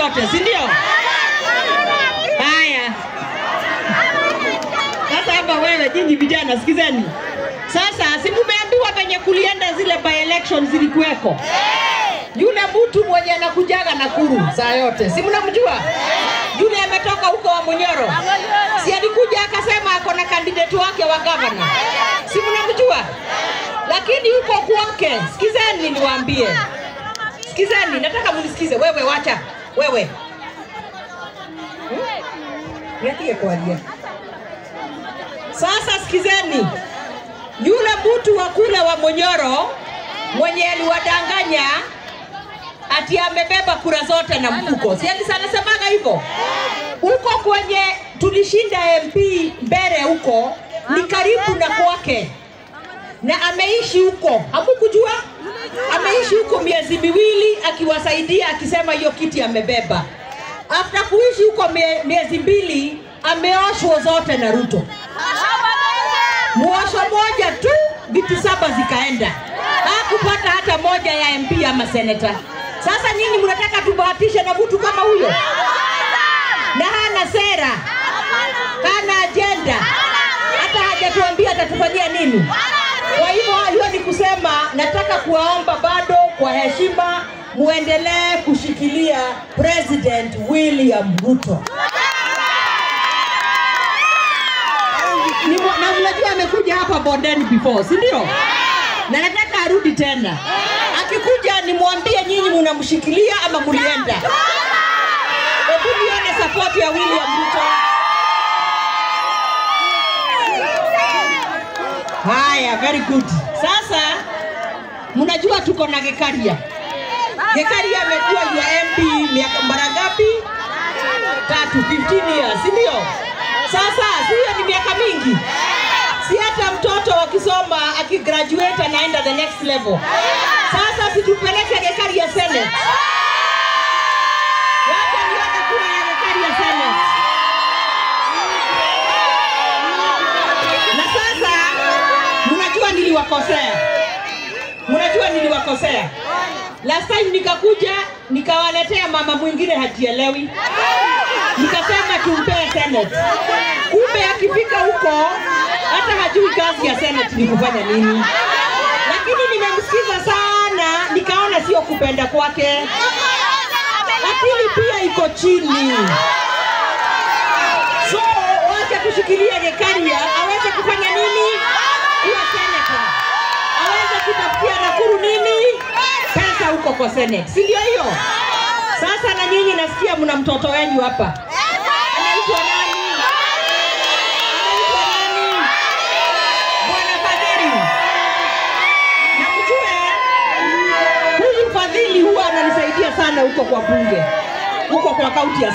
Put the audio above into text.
wote, si ndio? Haya. Sasa hapa wewe nyinyi vijana sikizeni. Sasa si mumeambiwa penye kulienda zile by election zilikuweko? Yule mtu mwenye anakujaga Nakuru saa yote, si mnamjua? Yule ametoka huko wa Munyoro. Si alikuja akasema ako na candidate wake wa governor. Si mnamjua? Lakini huko kwake, sikizeni niwaambie. Sikizeni, nataka mnisikize. Wewe wacha. Wewe. Niatie kwalia. Sasa sikizeni. Yule mtu wa kule wa Munyoro mwenye aliwadanganya ati amebeba kura zote na mfuko. Si alisemaga hivyo? Huko kwenye tulishinda MP mbele huko ni karibu na kwake. Na ameishi huko. Hamkujua? Ameishi huko miezi miwili akiwasaidia akisema hiyo kiti amebeba. After kuishi huko miezi mbili ameoshwa zote na Ruto. Muosho moja tu vitu 7 zikaenda. Hakupata hata moja ya MP ama senator. Sasa nyinyi mnataka tubahatishe na mtu kama huyo? Na hana sera, hana agenda, hata hajatuambia atatufanyia nini. Kwa hivyo hiyo ni kusema nataka kuwaomba bado kwa heshima muendelee kushikilia President William Ruto. Na mnajua amekuja hapa bondeni before, si ndio? Na nataka arudi tena. Akikuja nimwambie nyinyi mnamshikilia ama mlienda. Hebu nione support ya William Ruto. Haya, very good. Sasa mnajua tuko na Gikaria. Gikaria amekuwa your MP miaka mara ngapi? 3, 15 years, si ndio? Sasa sio ni miaka mingi? Si hata mtoto akisoma akigraduate anaenda the next level. Sasa situpeleke Gikaria Senate. Wacha nione kura ya Gikaria Senate. Na sasa mnajua niliwakosea. Mnajua niliwakosea. Last time nikakuja nikawaletea mama mwingine hajielewi. Nikasema tumpee Senate. Kumbe akifika huko hata hajui kazi ya Senate ni kufanya nini. Lakini nimemsikiza sana, nikaona sio kupenda kwake. Akili pia iko chini. So wacha tushikilie Gikaria aweze kufanya nini? Kuwa senator. Aweze kutafutia Nakuru nini? Pesa huko kwa Senate. Si ndio hiyo? Sasa na nyinyi nasikia mna mtoto wenu hapa. Anaitwa nani? Anaitwa nani? Bwana Fadhili. Na mjue huyu Fadhili huwa ananisaidia sana huko kwa bunge. Huko kwa kaunti ya